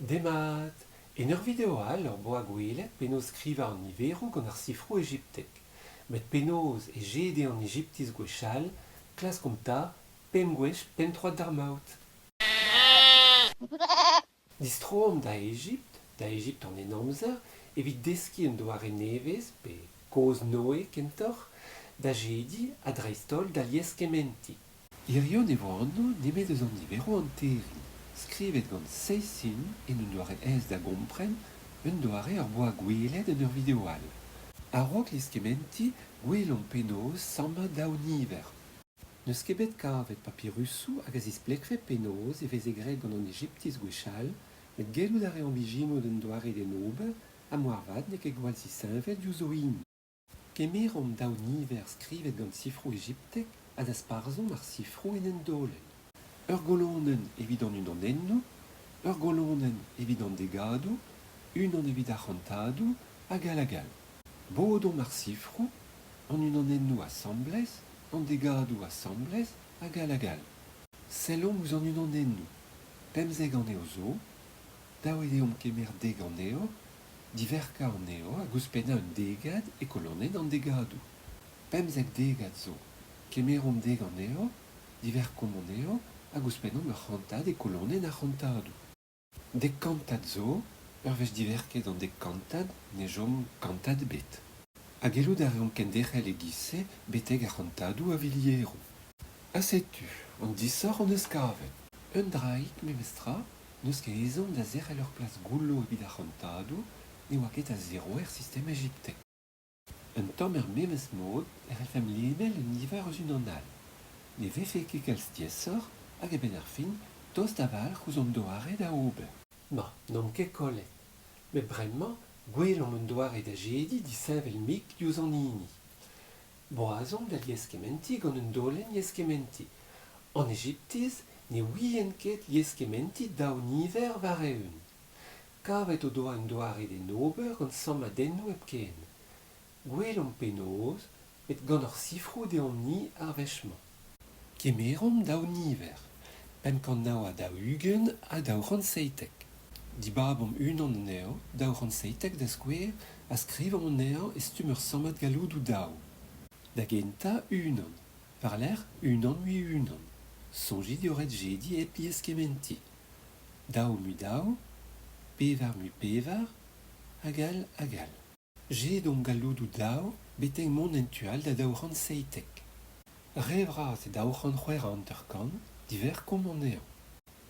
Demat! En ur video all hor boa gwelet penaos skrivañ an niveroù gant ar sifroù egiptek. Met penaos e jede an Egiptiz gwechall, klaskomp 'ta pemp gwech pemp troad d'ar maout. Distroomp da Egipt, da Egipt an Henamzer, evit deskiñ un doare nevez, pe kozh-Noe kentoc'h, da jediñ ha dreist-holl da lieskementiñ. Hiziv ne vo anv nemet eus an niveroù anterin, skrivet gant seizh sin en un doare aes da gompren, un doare hor boa gwelet en ur video all. A-raok lieskementiñ, gwelomp penaos sammañ daou niver. N'eus ket bet kavet papirusoù hag a zisplegfe penaos e veze graet gant an Egiptiz gwechall, met gellout a reomp ijinout un doare d'en ober ha moarvat n'eo ket gwall zisheñvel diouzh o hini. Kemeromp daou niver skrivet gant sifroù egiptek ha dasparzhomp ar sifroù en un daolenn. Ur golonenn evit an unanennoù, ur golonenn evit an degadoù, unan evit ar c'hantadoù, hag all hag all. Bodomp ar sifroù, an unanennoù asambles, an degadoù asambles, hag all hag all. Sellomp ouzh an unanennoù. 15 anezho zo, Dav eo deomp kemer dek anezho, diverkañ anezho hag ouzhpennañ un degad e kolonenn an degadoù. 15 degad zo. Kemeromp dek anezho, diverkomp anezho hag ouzhpennomp ur c'hantad e kolonenn ar c'hantadoù. Dek kantad zo, ur wech diverket an dek kantad ne chom kantad ebet. Ha gellout a reomp kenderc'hel e-giz-se betek ar c'hantadoù a vilieroù. Ha setu, an disoc'h hon eus kavet. Un draig memestra, n'eus ket ezhomm da zerc'hel ur plas goullo evit ar c'hantadoù, ne oa ket a zero er sistem egiptek. Un tamm er memes mod e c'hellfemp lemel un niver eus unan all. Ne vefe ket kalz diaesoc'h hag a-benn ar fin tost a-walc'h ouzh an doare da ober. Ma, n'omp ket kollet. Met bremañ gwelomp un doare da jediñ disheñvel-mik diouzh an hini. Boaz omp da lieskementiñ gant un daolenn lieskementiñ. An Egiptiz ne ouient ket lieskementiñ daou niver war-eeun. Kavet o doa un doare d'en ober gant sammadennoù hepken. Gwelomp penaos, met gant hor sifroù deomp-ni ar wech-mañ. Kemeromp daou niver, 549 ha 217. Dibabomp unan anezho, 217 da skouer, ha skrivomp anezhañ e stumm ur sammad galloudoù daou. Da gentañ unan, war-lerc'h unan mui unan. Soñjit eo ret jediñ hep lieskementiñ. Daou mui daou, pevar mui pevar, hag all hag all. Jedomp galloudoù daou betek mont en tu all da 217. Re vras eo 256, diverkomp anezhañ.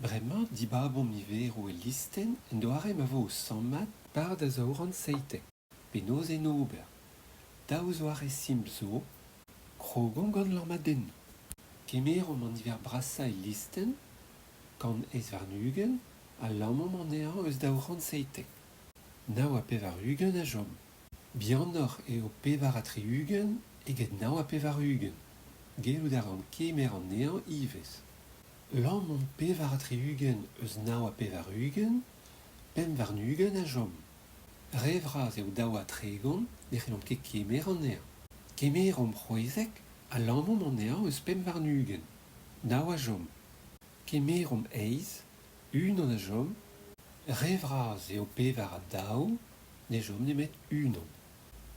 Bremañ dibabomp niveroù el listenn en doare ma vo o sammad par da 217. Penaos en ober? Daou zoare simpl zo. Krogomp gant lammadennoù. Kemeromp an niver brasañ el listenn, 128, ha lammomp anezhañ eus 217. 89 a chom. Bihanoc'h eo 64 eget 89. Gellout a ran kemer anezhañ ivez. Lammomp 64 eus 89, 25 a chom. Re vras eo 32, ne c'hellomp ket kemer anezhañ. Kemeromp 16 ha lammomp anezhañ eus 25. Nav a chom. Kemeromp eizh, unan a chom. Re vras eo pevar ha daou, ne chom nemet unan.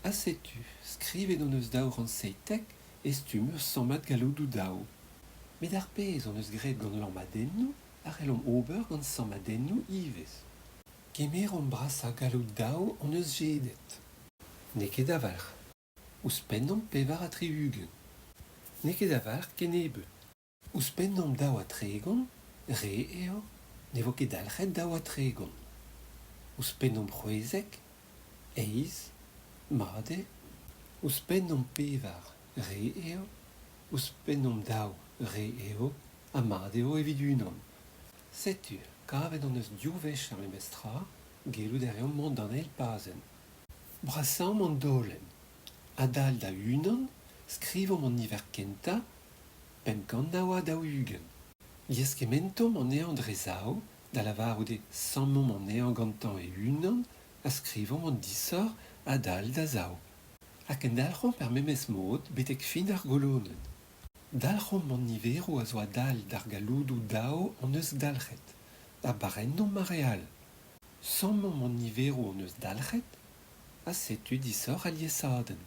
Ha setu, skrivet hon eus 217 e stumm ur sammad galloudoù daou. Met ar pezh hon eus graet gant lammadennoù a c'hellomp ober gant sammadennoù ivez. Kemeromp brasañ galloud daou hon eus jedet. N'eo ket a-walc'h. Ouzhpennomp 64. N'eo ket a-walc'h kennebeut. Ouzhpennomp 32, re eo, ne vo ket dalc'het 32. Ouzhpennomp 16, eizh, mat eo. Ouzhpennomp pevar, re eo. Ouzhpennomp daou, re eo, ha mat eo evit unan. Setu, kavet hon eus div wech ar memes tra, gellout a reomp mont d'an eil pazenn. Brasaomp an daolenn. A-dal da unan, skrivomp an niver kentañ, 549. Lieskementomp anezhañ dre zaou, da lavarout eo sammomp anezhañ gantañ e-unan ha skrivomp an disoc'h a-dal da zaou. Ha kendalc'homp er memes mod betek fin ar golonenn. Dalc'homp an niveroù a zo a-dal d'ar galloudoù daou hon eus dalc'het. Ha barrennomp ar re all. Sammomp an niveroù hon eus dalc'het ha setu disoc'h al liesadenn.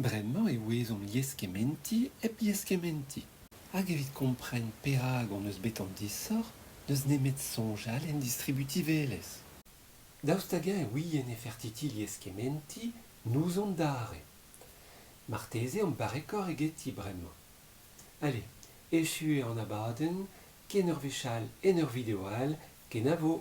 Bremañ e ouezomp lieskementiñ hep lieskementiñ. Hag evit kompren perak hon eus bet an disoc'h n'eus nemet soñjal en distributivelezh. Daoust hag-eñ e ouie Nefertiti lieskementiñ n'ouzon dare. Marteze omp barrekoc'h egeti bremañ. Ale, echu eo an abadenn, ken ur wech all en ur video all, kenavo !